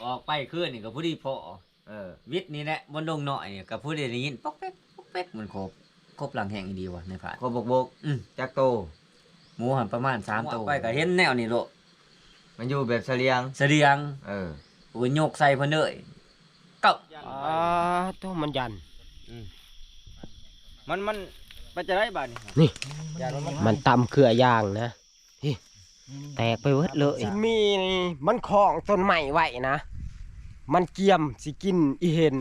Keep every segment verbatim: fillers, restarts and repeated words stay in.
ออกไปคืนนี่ก็พอดีพอ เออ วิทย์นี่แหละ บนดงน้อยนี่ก็พอดีได้ยินป๊อกแป๊กป๊อกแป๊ก มันครบ ครบหลังแห้งอีดีวะในผาด ครบบกบก อืม จักโต หมูหันประมาณสามโต ไปก็เห็นแนวนี่โลด มันอยู่แบบเสลียง เสลียง เออ โอ้ย ยกใส่เพิ่นเลย ก็ อ๋อ โตมันยัน อืม มัน มัน มันจะได้บาดนี่ นี่ ย่านมัน มันตำเครือยางนะ นี่ แตกไปเบิดเลย สิมีนี่มันคล้องต้นไม้ไว้นะ มันเกียมสิกินอีเห็น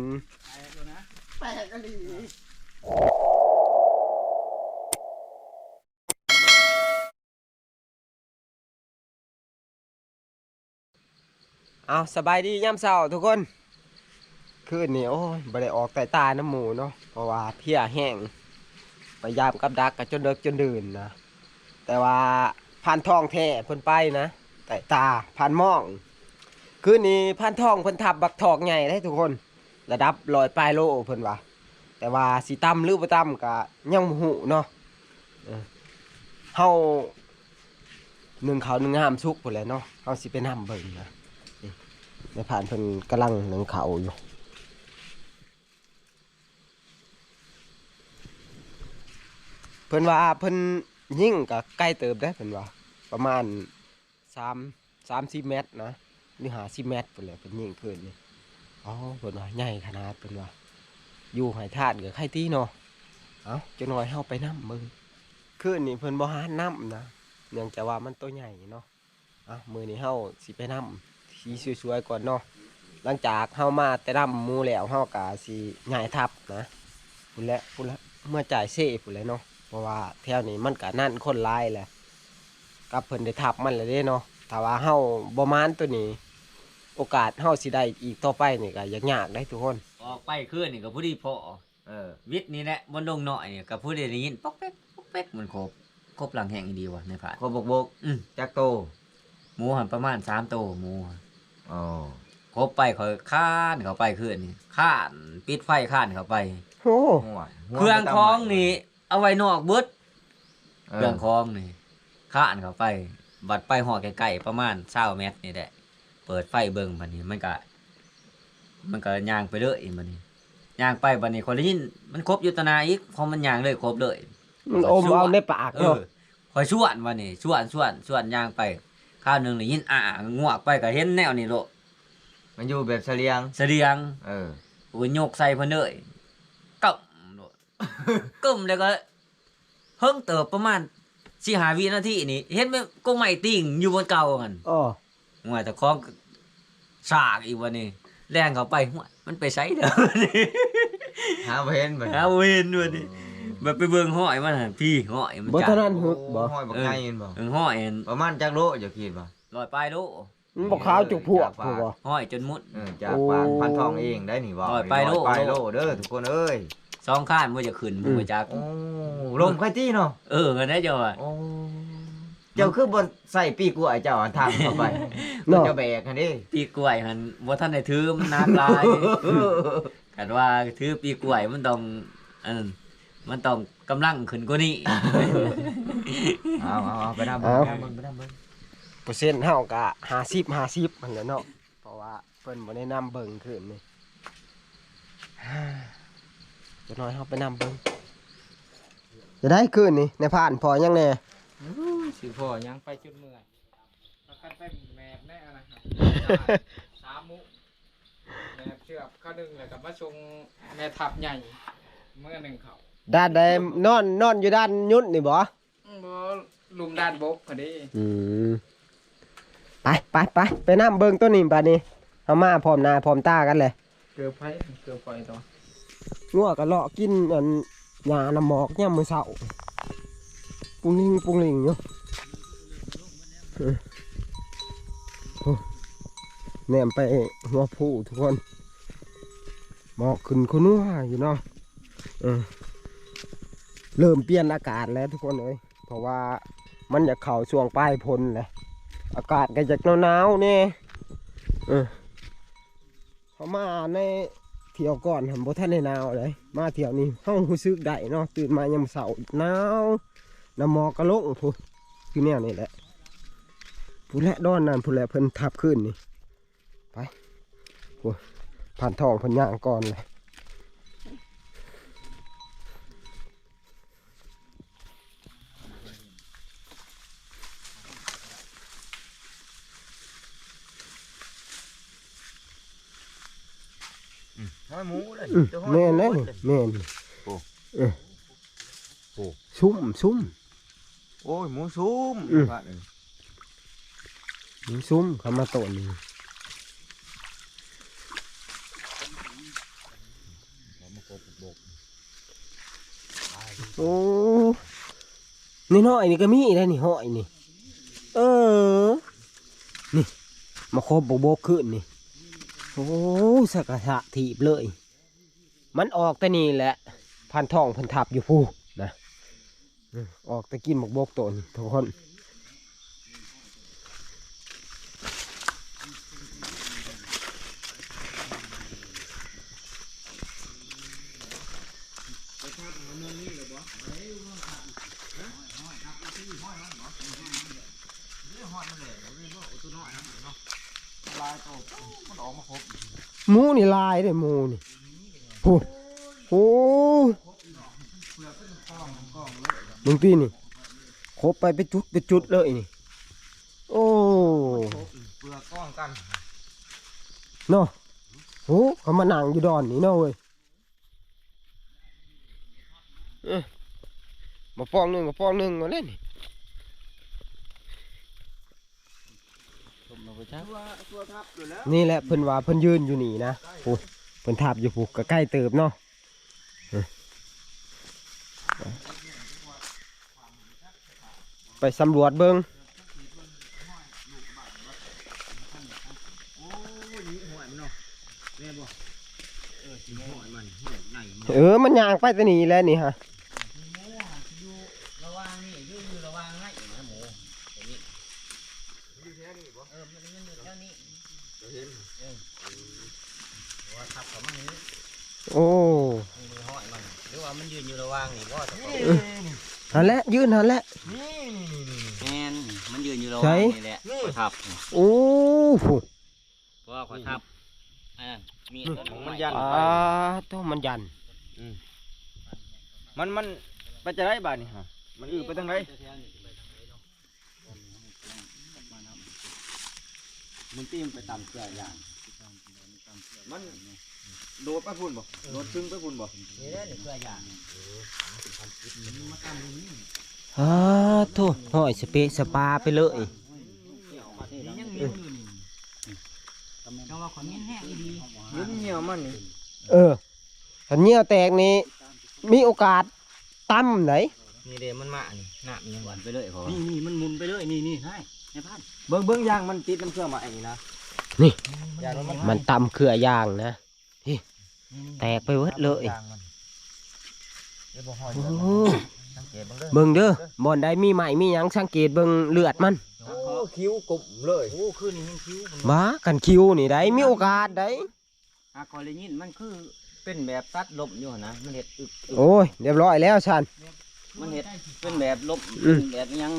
แตกอีหลี เอา สบายดียามเช้าทุกคน คืนนี้ โอ้ย บ่ได้ออกไต่ตานำหมู่เนาะ เพราะว่าเพลียแฮง ไปยามกับดักก็จนเดิกจนดื่นนะ แต่ว่าพรานทองแท้เพิ่นไปนะ ไต่ตาพรานม่อง คืนนี้พรานทองเพิ่นทับบักทอกใหญ่เด้ทุกคน ระดับร้อยปลายโลเพิ่นว่า แต่ว่าสิต่ำหรือบ่ต่ำก็ยังบ่ฮู้เนาะ เออ เฮานึ่งข้าวนึ่งน้ำสุกพู้นแหละเนาะ เฮาสิไปนำเบิ่งนะ นี่ นายพรานเพิ่นกำลังนึ่งข้าวอยู่ เพิ่นว่าเพิ่นยิงก็ไกลเติบเด้ เพิ่นว่า ประมาณสาม สามสิบเมตรนะ หรือห้าสิบเมตรพู้นแหละ เพิ่นยิงคืนนี้ อ๋อ เพิ่นว่าใหญ่ขนาด เพิ่นว่า อยู่ให้ทานก็ไคติเนาะ เอ้า จักหน่อยเฮาไปนำเบิ่ง คืนนี้เพิ่นบ่หานนำนะ เนื่องจากว่ามันโตใหญ่เนาะ เอ้า มื้อนี้เฮาสิไปนำ สิสวยๆก่อนเนาะ หลังจากเฮามาแต่นำหมู่แล้ว เฮาก็สิย้ายทัพนะ พู้นแหละ พู้นแหละ เมือจ่ายเซพู้นแหละเนาะ เพราะว่าแถวนี้มันก็นั่นคนหลายแหละ กับเพิ่นได้ทับมันแล้วเด้เนาะ ถ้าว่าเฮาบ่หมานตัวนี้ โอกาสเฮาสิได้อีกต่อไปนี่ก็ยากๆเด้ทุกคน ออกไปคืนนี่ก็พอดีพอ เออ วิทย์นี่แหละ บนดงน้อยนี่ก็พอดีได้ยินป๊อกแป๊กป๊อกแป๊ก มันครบ ครบหลังแห้งอีดีวะในผาด ครบบกบก อืม จักโต หมูหันประมาณสามโต หมู อ๋อ ครบไป ข้อยคานเข้าไปคืนนี่ คาน ปิดไฟคานเข้าไป โอ้ ห่วย เครื่องของนี่ เอาไว้นอกเบิด เออ เครื่องของนี่ คานเข้าไป บัดไปฮอดใกล้ๆ ประมาณซาวเมตรนี่แหละ เปิดไฟเบิ่งบัดนี้ มันก็ มันก็ย่างไปเลยบัดนี้ ย่างไปบัดนี้ ข้อยได้ยินมันครบอยู่ต่อหน้าอีก พอมันย่างเลยครบเลย มันอมเอาในปากเนาะ เออ ข้อยชวนบัดนี้ ชวน ชวน ชวนย่างไป คราวหนึ่งได้ยิน อ่า งวกไปก็เห็นแนวนี่โลด มันอยู่แบบเสลียง เสลียง เออ โอ้ย ยกใส่เพิ่นเลย กำโลด กึ้มแล้วก็เฮิงเติบประมาณสี่ห้าวินาทีนี่ เห็นแบบกงไม้ติ่งอยู่บนเก่าหั่น อ้อ ว่าแต่ของสากอีกวันนี้ แล่นเข้าไป ห้วย มันไปไสเด้อ หาบ่เห็นบัดนี้ หาบ่เห็นบัดนี้ แบบไปเบิ่งห้อยมันหั่น พี่ห้อยมัน บ่ จ้ะ เท่านั้นหึกบ่ โอ้ ห้อยบักใหญ่แม่นบ่ เออ ห้อยอัน ประมาณจักโลเจ้าคิดว่า ร้อยปลายโล มันบ่ขาวจุกพวก จากปาก พวกบ่ ห้อยจนมุด เออ จากปาก โอ้ พรานทองเองได้นี่เว้า ร้อยปลายโล ร้อยปลายโลเด้อทุกคนเอ้ย สองคานบ่จะขึ้น อืม บ่จัก โอ้ ลมไคติเนาะ เออ กันได้เจ้าว่า โอ้ เจ้าคือบ่ใส่ปีกกล้วยเจ้าอันทางเข้าไป เนาะ เจ้าแบกหั่นเด้ ปีกกล้วยหั่นบ่ทันได้ถือ มันหนักหลาย คันว่าถือปีกกล้วยมันต้อง อันนั้น มันต้องกำลังขึ้นกว่านี้ เอา เอา เอาไปนำเบิ่ง เอา ไปนำเบิ่ง ไปนำเบิ่ง เปอร์เซ็นต์เฮาก็ห้าสิบห้าสิบหั่นแหละเนาะ เพราะว่าเพิ่นบ่ได้นำเบิ่งคืนนี่ จักหน่อยเฮาไปนำเบิ่ง จะได้คืนนี่ ในผ่านพอยังแน่ อู้ สิพอยังไปจนเมื่อย พากันไปแมบแน่นะ สามมื้อ แมบเทือบข้าวหนึ่ง แล้วก็มาส่งแม่ทัพใหญ่ มื้อหนึ่งเขา ด้านใด นอน นอนอยู่ด้านยุดนี่บ่ อืม บ่ ลุ่มด้านบกพอดี อืม ไป ไป ไป ไปนำเบิ่งตัวนี้บัดนี้ เฮามาพร้อมหน้าพร้อมตากันเลย เกือบไผ เกือบข่อยตัว งัวก็เลาะกินอันหญ้าน้ำหมอกยามมื้อเช้า ปุงลิง ปุงลิงอยู่ เออ โอ้ แนมไปหัวภูทุกคน หมอกขึ้นคุนัวอยู่เนาะ เออ เริ่มเปลี่ยนอากาศแล้วทุกคนเอ้ย เพราะว่ามันอยากเข้าช่วงปลายฝนแล้ว อากาศก็อยากหนาวๆแน่ เออ เฮามาในเที่ยวก่อนหั่นบ่ทันได้หนาวเลย มาเที่ยวนี้เฮารู้สึกได้เนาะ ตื่นมายามเช้าหนาว น้ำหมอกก็ลงพุ้น คือแนวนี้แหละ พุ้นแหละดอนนั่นพุ้นแหละ เพิ่นทับคืนนี่ ไป โอ้ย พานทองเพิ่นย่างก่อนเลย อืม ห้อยหมูเลย อืม ตัวห้อย แม่นเลย หมูเลย แม่น โอ้ เออ โอ้ ซุ่ม ซุ่ม โอ้ย หมูซุ่ม อืม ว่านี่ หมูซุ่ม เขามาต้นนี่ โอ้ นี่น้อยนี่ก็มีได้นี่ ห้อยนี่ เออ นี่ มาครบบกบกขึ้นนี่ โอ้ สักกะสะถีบเลย มันออกแต่นี่แหละ พานทองเพิ่นทับอยู่พู้นนะ อืม ออกแต่กินบักบกโตนทุกคน หมูนี่หลายเด้ หมูนี่ โอ้ โอ้ มึงตีนี่ ครบไปเป็นจุดเป็นจุดเลยนี่ โอ้ เปลือกก้องกัน เนาะ โอ้ เขามานั่งอยู่ดอนนี่เนาะเว้ย เอ้ย มาปองหนึ่ง มาปองหนึ่งมาเล่นนี่ ชมเราไปจ้า นี่แหละเพิ่นว่าเพิ่นยืนอยู่นี่นะ โอ้ เพิ่นทับอยู่พู้น ก็ใกล้เติบเนาะ เอ้ย ไปสำรวจเบิ่ง โอ้ย นี่ห้อยมันเนาะ แม่นบ่ เออ สิห้อยมัน ห้อยใหญ่มัน เออ มันย่างไปแต่นี่แหละนี่ฮะ หมูหันสิอยู่ระหว่างนี่ อยู่ อยู่ระหว่างไหนนะหมู ตัวนี้ อยู่แถวนี้บ่ เออ มัน มันอยู่แถวนี้ เจ้าเห็น เออ ว่าทับเขามานี่ โอ้ นี่ นี่ห้อยมัน หรือว่ามันยืนอยู่ระหว่างนี่บ่ นี่ นี่ นี่ หันแหละ ยืนหันแหละ นี่ นี่ นี่ นี่ แม่น มันยืนอยู่ระหว่าง ใส่ นี่แหละ นี่ ข้อยทับ โอ้ โห เพราะว่าข้อยทับ อันนั้น มีด อืม มันยัน อ่า ตัวมันยัน อืม มัน มันไปจะได้บาดนี่ฮะ มันอื้อไปทางใด มันตีมันไปตามเครือยาง มันโดดไปพุ่นบ่ โดดซึ่งไปพุ่นบ่ นี่แหละนี่เครือยาง อ่า โธ่ ห้อยสเปะสปาไปเลย นี่ยังมีอยู่นี่ ก็ว่าขอเน้นแห้งอีดี เห็นเหี่ยวมันนี่ เออ คันเหี่ยวแตกนี่ มีโอกาสต่ำไหน นี่เด้มันมานี่ น้ำยังหวานไปเลยพอ นี่ นี่ มันหมุนไปเลย นี่ นี่ ให้ ให้พัน เบิ่ง เบิ่งยางมันติดน้ำเครื่องมาไอ้นี่นะ นี่ ยางมัน มันต่ำเครือยางนะ นี่ นี่ นี่ แตกไปเบิดเลย ยางมัน เดี๋ยวบ่ฮอด โอ้ เลือดมัน สังเกตเบิ่งเด้อ เบิ่งเด้อ บ่อนใดมีไหม้มีหยังสังเกตเบิ่งเลือดมัน โอ้ คิ้วกลมเลย โอ้ คืนนี้ยังคิ้วมัน มากันคิ้วนี่ได้ มีโอกาสได้ หากข้อยได้ยินมันคือเป็นแบบตัดลมอยู่หั่นนะ มันเฮ็ดอึกอึก โอ้ย เรียบร้อยแล้วซัน มันเฮ็ดเป็นแบบลม อืม เป็นแบบหยัง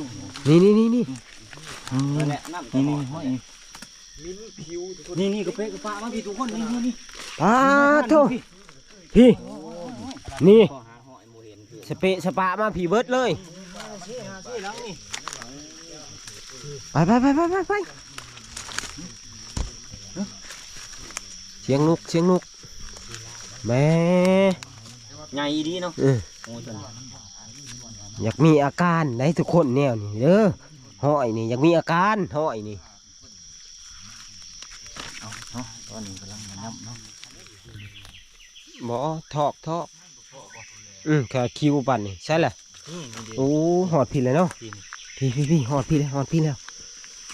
นี่ นี่ นี่ นี่ นั่นแหละ น้ำ นี่ นี่ ห้อย นี่ นี่ กระเปะกระปะมาพี่ทุกคน นี่ นี่ นี่ ปาดโธ่ พี่ นี่ ข้อหาห้อยบ่เห็นคือ สเปะสปะมาพี่เบิดเลย หาซี่ หาซี่หลังนี่ ไป ไป ไป ไป ไป ไป เสียงนก เสียงนก แหม ใหญ่ดีเนาะ เออ โอ้ย อยากมีอาการได้ทุกคนแนวนี่เด้อ ห้อยนี่ อยากมีอาการ ห้อยนี่ เอาเนาะ ตอนนี้กำลังมาย่ำเนาะ บ่ ทอก ทอก อืม แค่คิวปั่นนี่ ใช่แหละ นี่ นี่ดิ โอ้ ฮอดพี่แล้วเนาะ พี่นี่ พี่ พี่ พี่ ฮอดพี่แล้ว ฮอดพี่แล้ว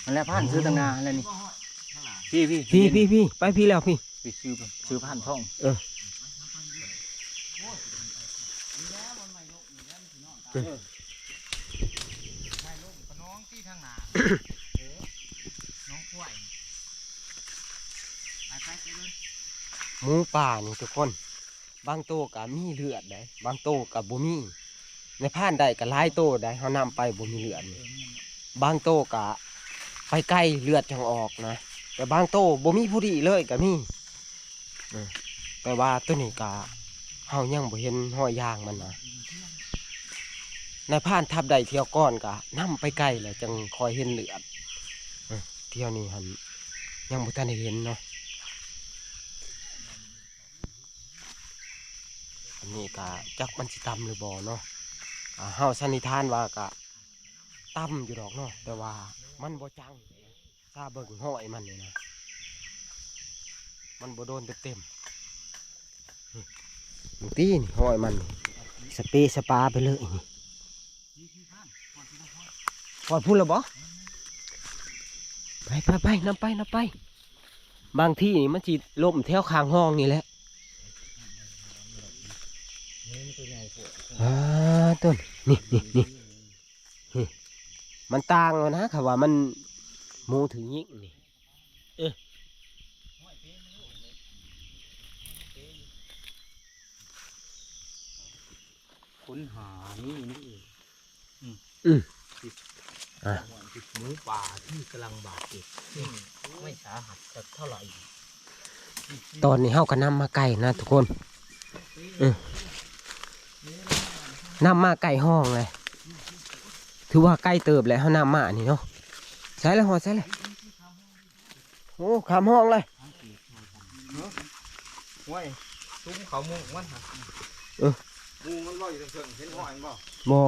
นั่นแหละ ผ่านซื้อตั้งนานแล้วนี่ พี่ พี่ พี่ พี่ พี่ ไปพี่แล้วพี่ ไปซื้อ ซื้อผ่านท่อง เออ เออ น้องที่ทางหน้า เออ น้องกล้วย ไป ไป ไปเลย หมูป่านี่ทุกคน บางโตก็มีเลือดได้ บางโตก็บ่มี ในพานได้ก็หลายโตได้ เฮานำไปบ่มีเลือดนี่ บางโตก็ไปไกลเลือดจั่งออกนะ แต่บางโตบ่มีผู้ดีเลยก็มี เออ แต่ว่าตัวนี้ก็ เฮายังบ่เห็นรอยยางมันนะ นายพรานทับได้เที่ยวก่อนก็นำไปไกลแล้วจังค่อยเห็นเลือด เออ เที่ยวนี้หั่นยังบ่ทันได้เห็นเนาะ อันนี้ก็จักมันสิต่ำหรือบ่เนาะ อ่า เฮาสันนิษฐานว่าก็ต่ำอยู่ดอกเนาะ แต่ว่ามันบ่จัง ถ้าเบิ่งรอยมันนี่นะ มันบ่โดนเต็มๆ นี่ บางทีนี่รอยมันนี่ สเปะสปาไปเลยนี่ ฮอดพุ้นแล้วบ่ ไปไปไป นำไป นำไป บางทีนี่มันสิล้มแถวข้างห้องนี่แหละ อ่า ต้น นี่ นี่ นี่ นี่ มันต่างแล้วนะ คำว่ามันหมูถือยิงนี่ เออ ค้นหานี่นี่เอง อืม อืม อ่ะ หมูป่าที่กำลังบาดเจ็บ ไม่สาหัสสักเท่าไหร่ ตอนนี้เฮาก็นำมาไกลนะทุกคน เออ นำมาไกลห้องเลย ถือว่าไกลเติบแล้ว เฮานำมานี่เนาะ ใส่แล้ว ฮอดใส่แล้ว โอ้ ข้ามห้องเลย ห้วย ตุ้มเขามุงมันหั่น เออ มุงมันบ่อยู่เทิงๆ เห็นห้อยมันบ่ บ่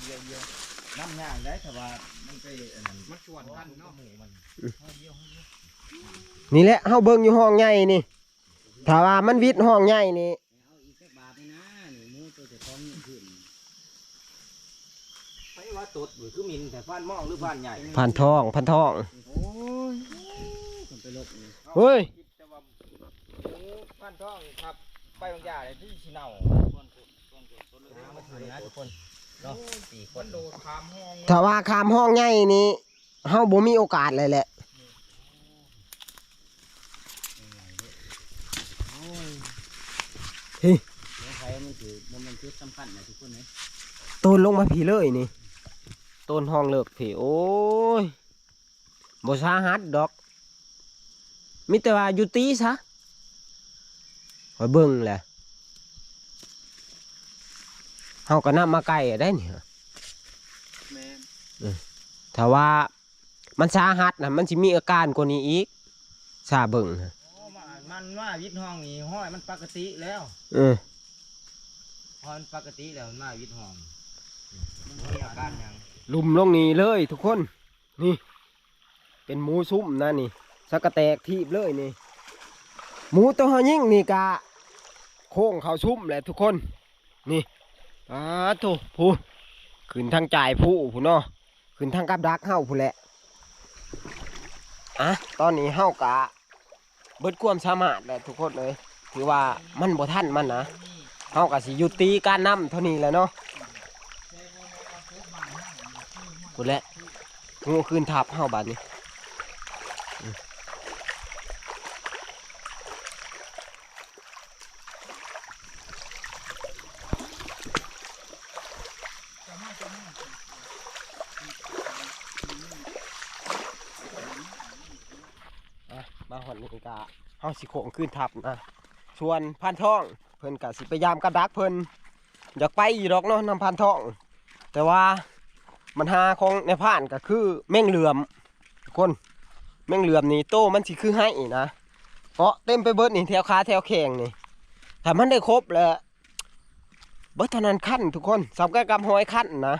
เดี๋ยวๆ นำยากได้ แต่ว่ามันไปอันนั้น มันชวนกันเนาะ หมู่มัน นี่แหละ เฮาเบิ่งอยู่ห้องใหญ่นี่ ถ้าว่ามันวิดห้องใหญ่นี่ เอาอีกจักบาทนี่นะ นี่หมูตัวเจ้าของนี่ขึ้น ไปว่าตดหรือคือมินแต่พานมองหรือพานใหญ่ พานทอง พานทอง โอ้ย คนไปลบนี่ เฮ้ย คิดแต่ว่าหมูพานทองครับ ไปบางอย่างเลยที่สิเน่า หามาคืนนะทุกคนเนาะ สี่คน มันโดดข้ามห้อง ถ้าว่าข้ามห้องใหญ่นี่ เฮาบ่มีโอกาสเลยแหละ โอ้ย เฮ้ย เดี๋ยวไฟมันถือ มันเป็นจุดสำคัญนะทุกคนนะ โตนลงมาพีเลยนี่ โตนห้องเลิกพี โอ้ย บ่สาหัสดอก มีแต่ว่าอยู่ตีซะ ข้อยเบิ่งแหละ เฮาก็นำมาไกลได้นี่ แม่น เออ ถ้าว่ามันสาหัสนะ มันสิมีอาการกว่านี้อีก ซาเบิ่งนะ โอ้ มัน มันมาวิดห้องนี่ ห้อยมันปกติแล้ว เออ ห้อยมันปกติแล้ว มันมาวิดห้อง มันบ่มีอาการหยัง ลุ่มลงนี่เลยทุกคน นี่ เป็นหมูซุ่มนะนี่ สะกะแตกทีบเลยนี่ หมูตัวเฮายิงนี่กะ โค้งเข้าซุ่มแหละทุกคน นี่ อ้าโถ พู้น ขึ้นทางจ่ายผู้พู้นเนาะ ขึ้นทางกับดักเฮาพู้นแหละ อ่ะ ตอนนี้เฮากะ เบิดความสามารถแล้วทุกคนเอ้ย ถือว่ามันบ่ทันมันนะ เฮากะสิยุติการนำเท่านี้แหละเนาะ พู้นแหละ งูคืนทับเฮาบาดนี้ อ่ะ มาฮอดนี่กะ เฮาสิโค้งคืนทับนะ ส่วนพานทอง เพิ่นกะสิไปยามกับดักเพิ่น อยากไปอยู่ดอกเนาะ นำพานทอง แต่ว่าปัญหาของนายพรานก็คือแมงเหลื่อม ทุกคน แมงเหลื่อมนี่โตมันสิคือไห้นะ เกาะเต็มไปเบิดนี่ แถวขาแถวแข้งนี่ ถ้ามันได้ครบแล้ว เบิดเท่านั้นคันทุกคน สำคัญกับหอยคันนะ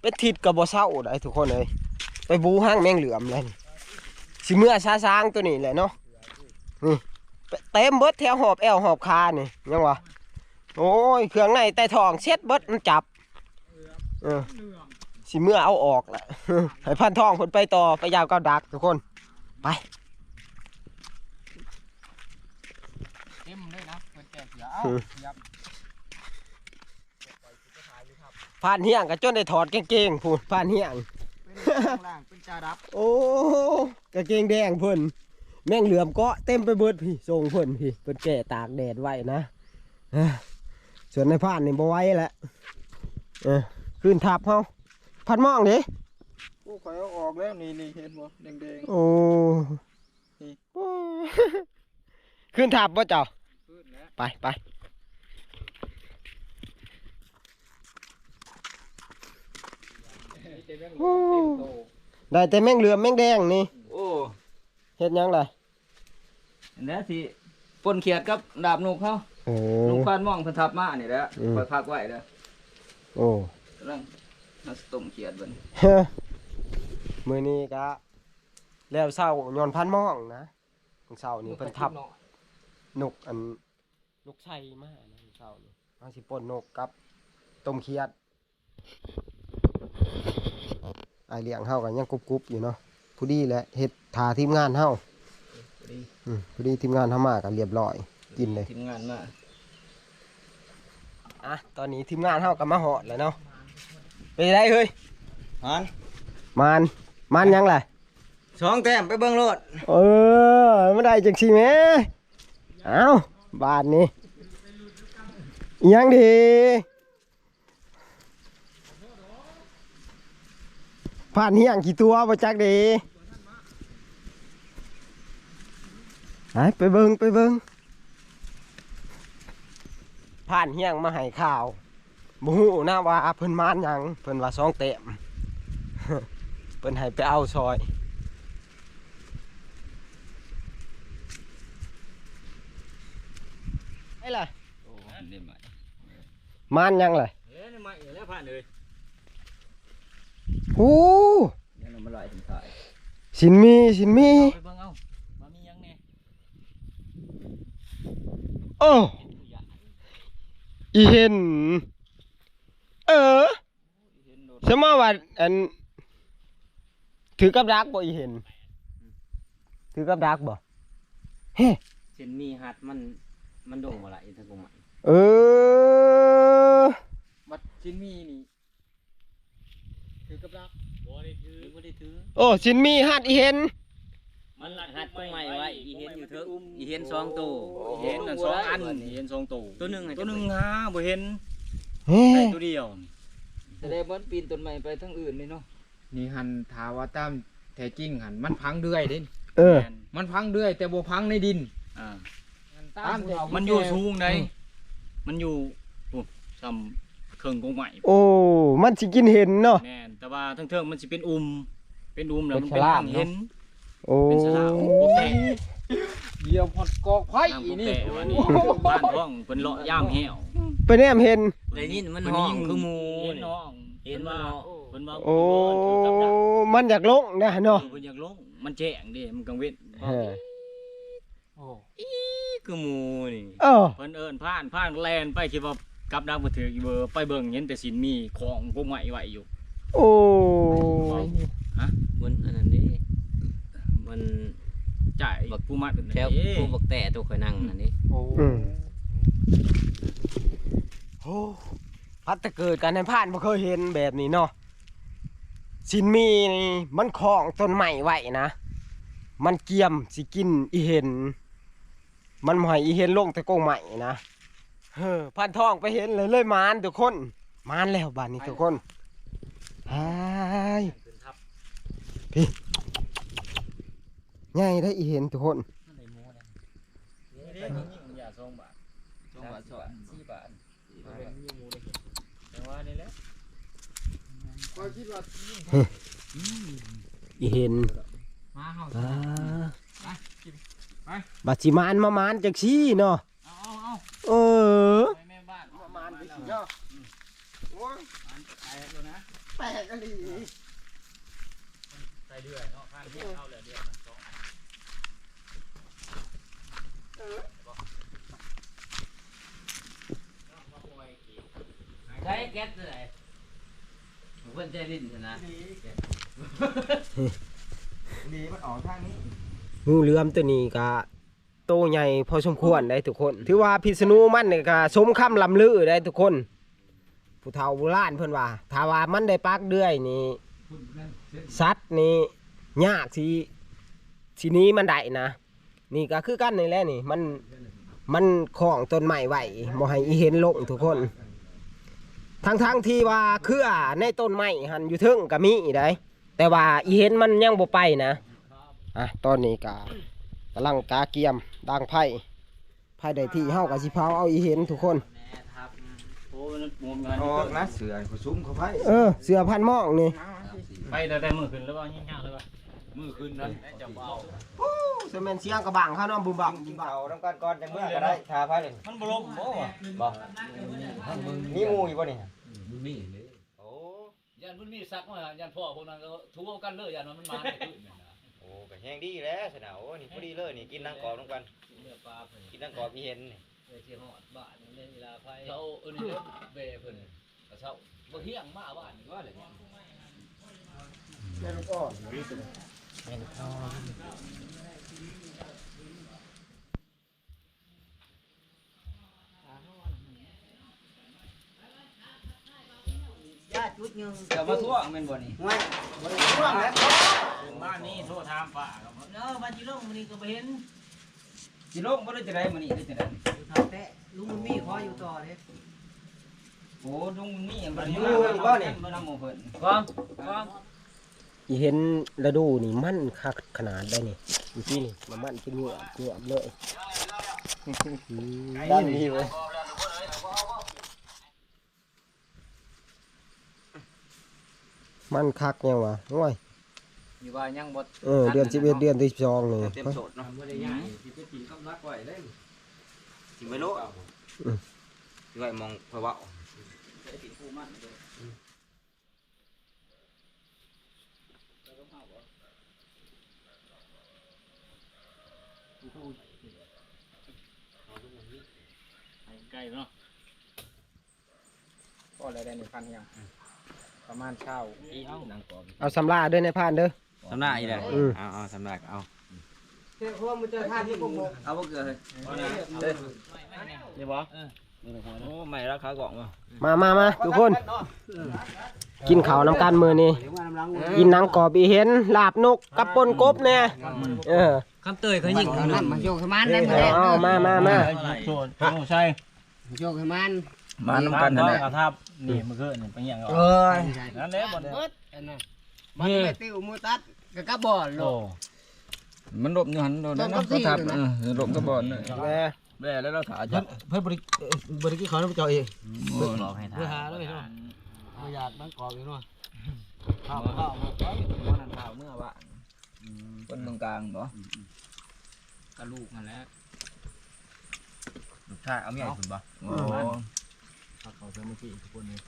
เป็นทิศก็บ่เซาได้ทุกคนเอ้ย ไปบูหางแมงเหลื่อมเลยนี่ สิเมือซาซางตัวนี้แหละเนาะ นี่ เต็มเบิดแถวหอบแอวหอบขานี่ ยังวะ โอ้ย เครื่องในไต้ท้องเช็ดเบิดมันจับ เออ สิเมือเอาออกแหละ ให้พานทองเพิ่นไปต่อ ไปยามกับดักทุกคน ไป เต็มเลยนะ เพิ่นแก่เสือ เอ้า อืม เสียบ พานเฮียงก็จนได้ถอดกางเกงพู้น พานเฮียง เป็นข้างล่าง เป็นจาดับ โอ้ กางเกงแดงเพิ่น แมงเหลื่อมเกาะเต็มไปเบิดพี้ ส่งเพิ่นพี้ เพิ่นแก่ตากแดดไว้นะ เอ้อ ส่วนนายพรานนี่บ่ไหวแล้ว เออ คืนทับเฮา พัดมองเด้ โอ้ ข่อยเอาออกแล้ว นี่ นี่ เห็นบ่ แดงๆ โอ้ นี่ โอ้ ขึ้นทับบ่เจ้า ไปไป ได้แต่แมงเหลือมแมงแดงนี่ โอ้ เฮ็ดหยังล่ะ แล้วสิป่นเขียดกับดาบนกเขา เออ นกพานม่องเพิ่นทับมานี่แหละ อืม ค่อยพักไว้เด้อ โอ้ กำลังมาต้มเขียดเบิ่ง มื้อนี้กะแล้วเช้าย้อนพานม่องนะ มื้อเช้านี่เพิ่นทับ นกอัน นกไซมานะมื้อเช้านี่ เฮาสิป่นนกกับต้มเขียด อ้ายเลี้ยงเฮาก็ยังกรุบๆอยู่เนาะ ผู้ดีแหละ เฮ็ดท่าทีมงานเฮา อืม ผู้ดีทีมงานเฮามาก็เรียบร้อย กินเลย ทีมงานมา อ่ะ ตอนนี้ทีมงานเฮาก็มาฮอดแล้วเนาะ เป็นไงเฮ้ย หมาน หมาน หมานหยังล่ะ สองแต้ม ไปเบิ่งโลด เออ มันได้จังซี่แหม เอ้า บาดนี้ อิหยังดี ผ่านเฮียงกี่ตัวบ่จักเด้ ไป ไปเบิ่ง ไปเบิ่ง ผ่านเฮียงมาให้ข่าว บ่ฮู้นะว่าเพิ่นหมานหยัง เพิ่นว่าสองแต้ม เพิ่นให้ไปเอาซอย ไอ้ล่ะ โอ้ มันได้ไหม หมานหยังล่ะ เอ้ย ได้ไหมแล้วผ่านเลย โอ้ ยังมาลอยถึงถ่าย สินมี สินมี เอาไปเบิ่งเอา ว่ามีหยังแน่ โอ้ อีเห็น เออ อีเห็นโดด สมมาว่าอัน ถือกับดักบ่อีเห็น ถือกับดักบ่ เฮ้ สินมีหัดมัน มันโด่งบ่ล่ะอีทางกงมัน เออ บัดสินมีนี่ ถือกับดัก บ่ได้ถือ บ่ได้ถือ โอ้ สินมีหัดอีเห็น มันหัดกงไม้ไว้ อีเห็นอยู่เทิง อีเห็นสองโต อีเห็นนั่นสองอัน อีเห็นสองโต ตัวหนึ่งหัน ตัวหนึ่งหาบ่เห็น เฮ้ ได้ตัวเดียว แสดงว่ามันปีนต้นไม้ไปทางอื่นเลยเนาะ นี่หัน ถ้าว่าตามแท้จริงหัน มันพังเดือยเด้ เออ แม่น มันพังเดือยแต่บ่พังในดิน อ่า ตามที่เขา มันอยู่สูงใด อืม มันอยู่ โอ้ ส่ำเครื่องกงไม้ โอ้ มันสิกินเห็นเนาะ แม่น แต่ว่าเทิงๆมันสิเป็นอุ่ม เป็นอุ่มแล้วมันเป็น เป็นสลาม ทางเห็น เนาะ โอ้ เป็นสลาม โอ้ บ่แปลก เดี๋ยวพอดกอกไผ่ น้ำบ่ นี่ แปลกว่านี่ บ้านท้องเพิ่นเลาะยามแห้ว ไปแนมเห็น ได้ยินมันฮ้องคือหมู่ เห็นฮ้อง เห็นว่า เพิ่นว่า โอ้ มันอยากลงนะเนาะ เออ เพิ่นอยากลง มันแจ้งเด้ มันกลางเว็น เออ โอ้ อีคือหมู่นี่ เออ เพิ่นเอิ้นผ่าน ผ่านแล่นไป คิดว่ากับดักบ่ถืกอีเบอร์ ไปเบิ่งเห็นแต่สินมีของพวกไม้ไว้อยู่ โอ้ ฮะ บนอันนั้นเด้ มันจ่าย บัก ผู้มัด แถว นั่นเด้ ผู้บักแต้ตัวข่อยนั่งนั่นเด้ โอ้ อืม โอ้ พัดแต่เกิดกันในผ่านบ่เคยเห็นแบบนี้เนาะ สินมีนี่มันของต้นไม้ไว้นะ มันเกียมสิกินอีเห็น มันบ่ให้อีเห็นลงแต่กงไม้นะ เฮ้อ พันทองไปเห็นเลย เลยหมานทุกคน หมานแล้วบาดนี้ทุกคน อ้าย พี่ ใหญ่ได้อีเห็นทุกคน ได้หมูนะ นี่ได้ยิงๆ อย่าสองบาท สองบาท สอง สี่บาท แต่ว่านี่แหละ อีเห็น มาเฮา อ่า ไป ไป บัดสิหมานมาหมานจังซี่เนาะ เอา เอา เอา เออ ไปแม่บ้าน มาหมานจังซี่เนาะ โอ้ย หมานแตกแล้วนะ แตกอีหลี ใส่เดือยเนาะ ข้างเดียวเข้าเลยเดือยมันสองอัน เออ ใช้แก๊สตัวไหน เพิ่นใจดินชนะ นี่ มันออกทางนี้ งูเหลือมตัวนี้กะโตใหญ่พอสมควรได้ทุกคน ถือว่าพิษณุมันนี่กะสมคำล่ำลือได้ทุกคน ผู้เฒ่าโบราณเพิ่นว่า ถ้าว่ามันได้ปากเดือยนี่ สัตว์นี่ยากสิ สิหนีมันได้นะ นี่ก็คือกันนี่แหละนี่ มัน มันของต้นไม้ไว้ บ่ให้อีเห็นลงทุกคน ทั้งๆที่ว่าเครือในต้นไม้หั่นอยู่เทิงก็มีได้ แต่ว่าอีเห็นมันยังบ่ไปนะ อ่ะ ตอนนี้ก็กำลังกะเกียมดังไฟ ภายใดที่เฮาก็สิเผาเอาอีเห็นทุกคน โอ้ยมันงมเงิน ออกนะเสือผู้ซุ่มเขาไพ่ เออ เสือพันหมองนี่ ไปแต่แต่มือขึ้นแล้วว่ายิ่งยากเลยว่า มือขึ้นนั้น จะเอา โอ้สแมนเสียงกระบังเขาเนาะบุมบักบุมบัก เอาน้ำกันก่อนจังเมื่อก็ได้ทาไพ่เลย มันบ่ลงบ่วะ บ่มีหมู่อยู่บ่นี่ มันมีเลย โอ้ ยันมันมีสักมายันพ่อพวกนั้นก็ถูเอากันเลยยันว่ามันมาในพื้นนั่นนะ โอ้ก็แห้งดีแล้วสนะโอ้นี่พอดีเลยนี่กินนังกรอบน้ำกัน เนื้อปลาเพิ่น กินนังกรอบอีเห็นนี่ เลยที่หอดบ้านนี่เล่นเวลาไฟเขาเออนี่เด้อเบเพิ่นกระเช้าบ่เที่ยงมาบ้านนี่ว่าอะไรเนี่ย แม่ลูกอ่อน ย่าจุดหนึ่ง เดี๋ยวมาท่วงแม่นบ่นี่ ห้วยบ่ได้ท่วงแล้ว บ้านนี้โทษถามป้าครับ เออวันที่ลงมันนี่ก็บ่เห็น สิลงบ่ได้จะได้มื้อนี้ได้จะได้ อยู่ทางแตะลุงมันมีขออยู่ต่อเด้ โอ้ลุงนี่มันอยู่บ่นี่บ่นำหมู่เพิ่น ฟังฟัง อีเห็นฤดูนี่มันคักขนาดได้นี่อยู่ที่นี่มันมันเป็นเงือบเงือบเลย ด้านนี้เว้ย มันคักยังวะโอ้ย อยู่ว่ายังบ่ เออเดือนสิบเอ็ดเดือนที่สองนี่ เต็มโสดเนาะ ทำไม่ได้ง่ายที่ไปกินกับรักไว้ได้ สิไว้โลดสิไว้มองคอยเว้า ใกล้เนาะ ก็อะไรได้หนึ่งพันยังประมาณเช้า อีเอ้านังกรอบ เอาสำลาด้วยนายพรานเด้อ สำนักอีกแล้ว อืม เอาเอาสำนักเอา เจ้าของมันจะทานที่พวกผม เอาบ่เกลือเลย นี่บ่ โอ้ไม่ราคากล่องว่ะ มามามาทุกคน กินข้าวนำกันมื้อนี้ เดี๋ยวมาน้ำล้าง กินหนังกรอบอีเห็นลาบนกกับป่นกบแน่เออ คำเตยเขายิง เอาน้ำมาโยกให้มันได้ เอามามามา โทษโอ้ใช่ โยกให้มัน มาน้ำกันนั่นแหละ กระทับนี่มันคือนี่ไปเหี่ยงเอา เออ นั่นแหละบ่ได้ เบิดอันนั้นมันไม่ติวมือตัดก็กระบอกโล โอ้ ก มันหลบอยู่หันโดนนะ ต้นกระสี เขาทับ นั่น เอ น่ะ อหลบกระบอกเนี่ย แน่ แม่แล้วเราถ่ายจับ เพิ่นบริบริกินเขาแล้วเจ้าเอง โอ้ย บอกให้ เพื่อหา ทาน แล้วเนาะไม่อยากนั่งกรอบอยู่เนาะข้าวข้าว วันนั้นถ่ายเมื่อวะ คนเมืองกลางบ่ กระลูกนั่นแหละ ลูกชายเอาเมียคุณบ่ โอ้ เขาเขาเจอเมื่อกี้ทุกคนเลย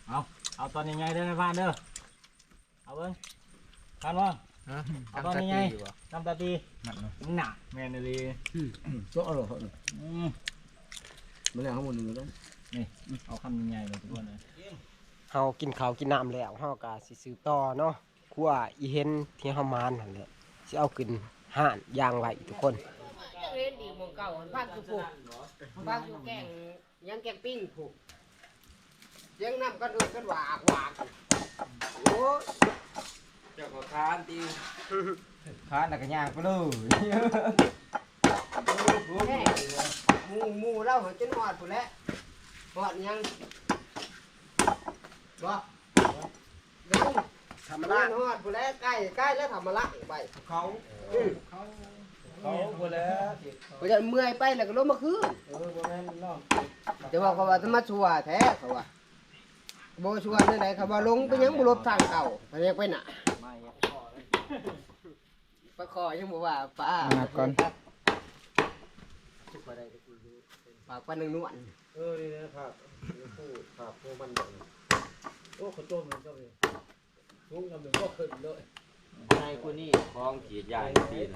เอาเอาตอนใหญ่ๆเด้อนายพรานเด้อเอาเบิ่งพรานว่าเอาตอนใหญ่ๆน้ำตาตี นั่นเนาะ หนักแม่นเลย ก็อร่อย อืม ไม่ได้ข้างบนหนึ่งแล้ว นี่เอาคำใหญ่ๆเลยทุกคนเลย เฮากินข้าวกินน้ำแล้วเฮาก็สิสืบต่อเนาะครัวอีเห็นที่เฮามานหั่นแหละสิเอาขึ้นห้านย่างไว้ทุกคน เล่นดีหมองเก่าพักอยู่ผูกพักอยู่แกงยังแกงปิ้งผูกเสียงน้ำกันดูกันหวากหวากโอ้ย เจ้าของร้านตีร้านน่ะก็ย่างไปเลย แม่หมูหมูเล่าหัวจนหอดผูกแล้วหอดยังบ่ยัง ธรรมราช หอดผูกแล้วใกล้ใกล้แล้วทำมาละไป เขา อืม เขาบ่แล้ว เขาจะเมื่อยไปแล้วก็ลงมาคืน เออบ่แม่นเนาะ แต่ว่าเขาว่าจะมาชัวแท้เขาว่าบ่ชัวเรื่องไหนเขาว่าลงไปยังบ่ลบทางเก่าเขายังไปหนาไปขอยังบ่ว่าป้า นับก่อน ปากป้าหนึ่งนวล เออนี่นะครับผู้ครับผู้มันโอ้เขาจมมันก็เลยทุกข์นำหนึ่งก็ขึ้นเลย นายคนนี้คล้องขีดยางตีน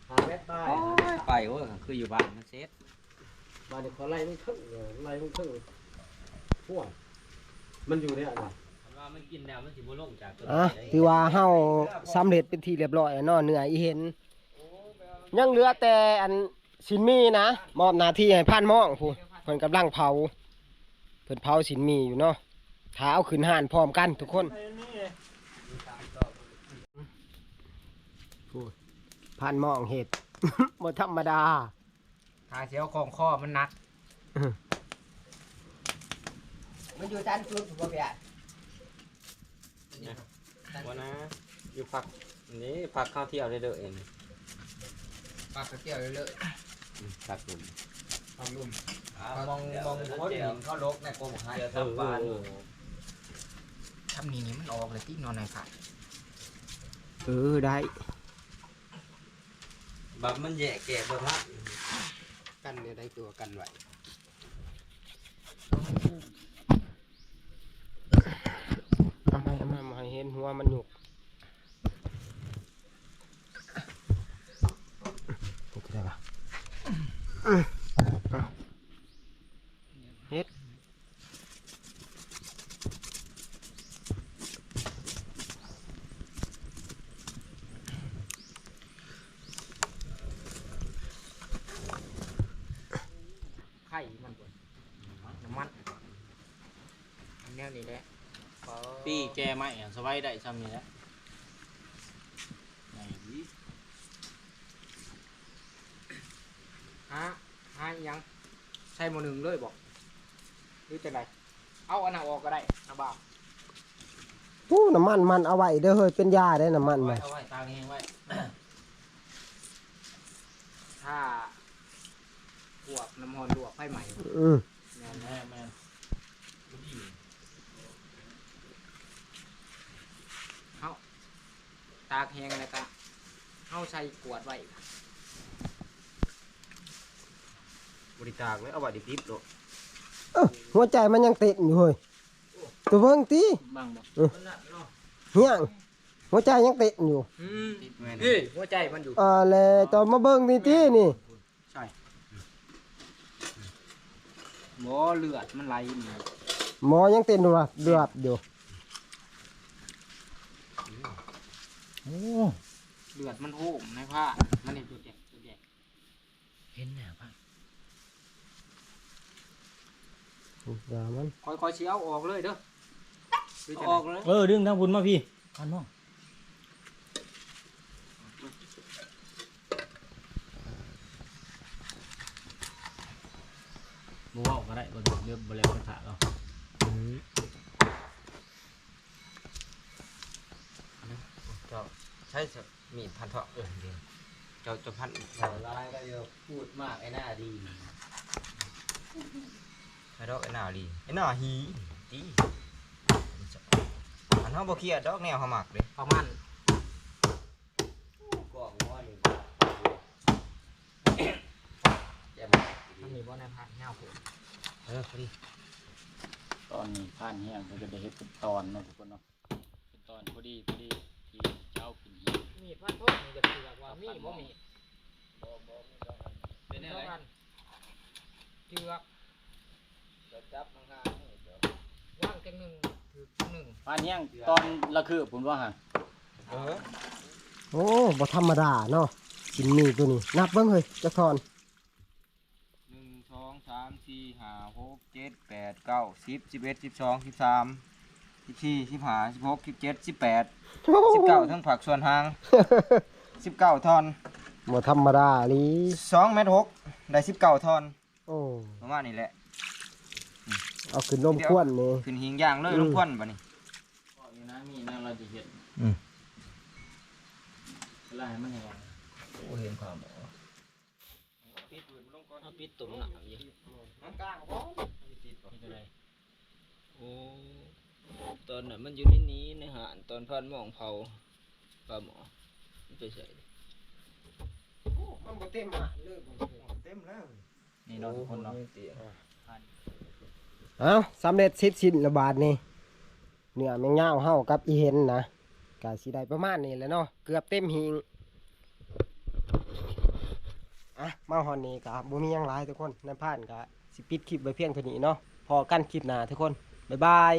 หาแมตตาย โอ้ยไปเว้ยคืออยู่บ้านมันเสร็จ มาเดี๋ยวเขาไล่มันขึ้นเลยไล่มันขึ้นพวกมันอยู่เนี่ยนะ ว่ามันกินแล้วมันสิบ่ลงจากต้น อ่ะถือว่าเฮาสำเร็จเป็นที่เรียบร้อยแล้วเนาะเนื้ออีเห็น ยังเหลือแต่อันชิ้นหมี่นะมอบหน้าที่ให้พรานหมองผู้เพิ่นกำลังเผาเพิ่นเผาชิ้นหมี่อยู่เนาะถ้าเอาขึ้นห้านพร้อมกันทุกคนผู้พรานหมองเฮ็ด บ่ธรรมดา ขาเสียวของคอมันหนัก มันอยู่ชั้นสุดผมบอกพี่อ่ะ วันนะอยู่พักนี่พักข้าวเที่ยวได้เด้อเอง ปากกระเตียวเลย ครับผม ทำลุ่ม อ่ามอง มองคนเห็นเขาลกในกรงหาย เดี๋ยวทำปาน เออ เออ เออ ทำนี่นี่มันออกเลยที่นอนในผัก เออ ได้ บัดมันแยกแกะบ่ทัน กันเนี่ยได้ตัวกันไว้ เอามา เอามา มาให้เห็นหัวมันหยุก เฮ็ดได้ปะ เฮ็ด ไข่มันก่อน น้ำมัน อันแนวนี้แหละ ปีแกไม้อะ สบายได้ซ้ำนี่แหละ ไหนดี หา หาอิหยัง ใส่หม้อหนึ่งเลยบอก หรือจังได เอาอันนั้นออกก็ได้ เอาบ่าว อู้ น้ำมันมันเอาไว้เด้อเฮ้ย เป็นยาได้น้ำมัน เอาไว้ มัน เอาไว้ตากแห้งไว้ ถ้าพวกน้ำมันลวกไฟไหม้ อืม แม่น แม่น แม่น เฮาตากแห้งแล้วก็เฮาใส่ขวดไว้ บ่ได้ตากเลย เอาไว้ดิบๆโลด เอ้อ หัวใจมันยังเต้นอยู่เฮ้ย ตัวเบิ่งติ บังบ่ เออ เฮียง หัวใจยังเต้นอยู่ อืม แม่น นี่หัวใจมันอยู่ อ่า แล้วตอนมาเบิ่งนี่ตินี่ ใช่ บ่ เลือดมันไหลนี่ หมอยังเต้นอยู่วะ เดือดอยู่ โอ้ เลือดมันโฮมในผ้า มันนี่ตัวแดง ตัวแดง เห็นหน้าผ้า อย่ามัน ค่อยๆสิเอาออกเลยเด้อ เอาออกเลย เออ ดึงทางพุ้นมาพี่ คันน้อง บ่เว้าก็ได้ บ่ เดี๋ยวบ่แล้วไปถามเอา อืม เจ้า ใช้มีดพันเถาะ เออ เดี๋ยว เจ้า เจ้าพัน เจ้าลายก็เยอะ พูดมากไอ้หน้าดี ไอ้ดอกไอ้หน้าดี ไอ้หน้าหี ดี อันเฮาบ่เครียดดอก แนวเฮามักเด้ ประมาณ กล่องหม้อนี่ แจ่ม มันมีบ่ในพันเงาผม เออ พอดี ตอนนี้พันแห้ง เพิ่นก็ได้เฮ็ดเป็นตอนเนาะทุกคนเนาะ เป็นตอนพอดี พอดี ที่เจ้ากินเฮ็ด มีดพันพกนี่จะเถือกว่ามีบ่มีด บ่ บ่มีดอก เป็นแนวใด เถือก จะจับมันง่ายนี่เดี๋ยว ว่างจังหนึ่ง ถือจังหนึ่ง พันแห้งตอนละคือผมว่าหั่น เออ โอ้ บ่ธรรมดาเนาะ กินมีดตัวนี้ นับเบิ่งเฮ้ย จักท่อน หนึ่ง สอง สาม สี่ ห้า หก เจ็ด แปด เก้า สิบ สิบเอ็ด สิบสอง สิบสาม สิบสี่ สิบห้า สิบหก สิบเจ็ด สิบแปด สิบเก้า ทั้งผักส่วนหาง สิบเก้า ท่อน บ่ธรรมดาอีหลี สองเมตรหก ได้ สิบเก้า ท่อน โอ้ ประมาณนี้แหละ เอาขึ้นลมควันนี่ ขึ้นหิ้งย่างเลย อืม ลมควันบัดนี้ ก็อยู่นะ มีนะ เราจะเฮ็ด อืม เวลาให้มันแห้ง โอ้ เห็นความบ่ เอาปิดตุ่มน้ำอยู่ มันกลางบ่ มันสิติดบ่ เฮ็ดจั่งใด โอ้ ตอนนั้นมันอยู่ในนี้ ในห้าน ตอนพันมองเผาปลาหมอ มันไปใส่ โอ้ มันบ่เต็มห้านเลย บ่เต็มแล้ว นี่เนาะทุกคนเนาะ โอ้โห นี่ติ เอ้า สำเร็จเสร็จสิ้นแล้วบาดนี้ เนื้อแมงยาวเฮากับอีเห็นนะ ก็สิได้ประมาณนี้แหละเนาะ เกือบเต็มหิ้ง อ่ะ มาฮอดนี้ก็บ่มีหยังหลายทุกคน นายพรานก็สิปิดคลิปไว้เพียงเท่านี้เนาะ พ้อกันคลิปหน้าทุกคน บ๊ายบาย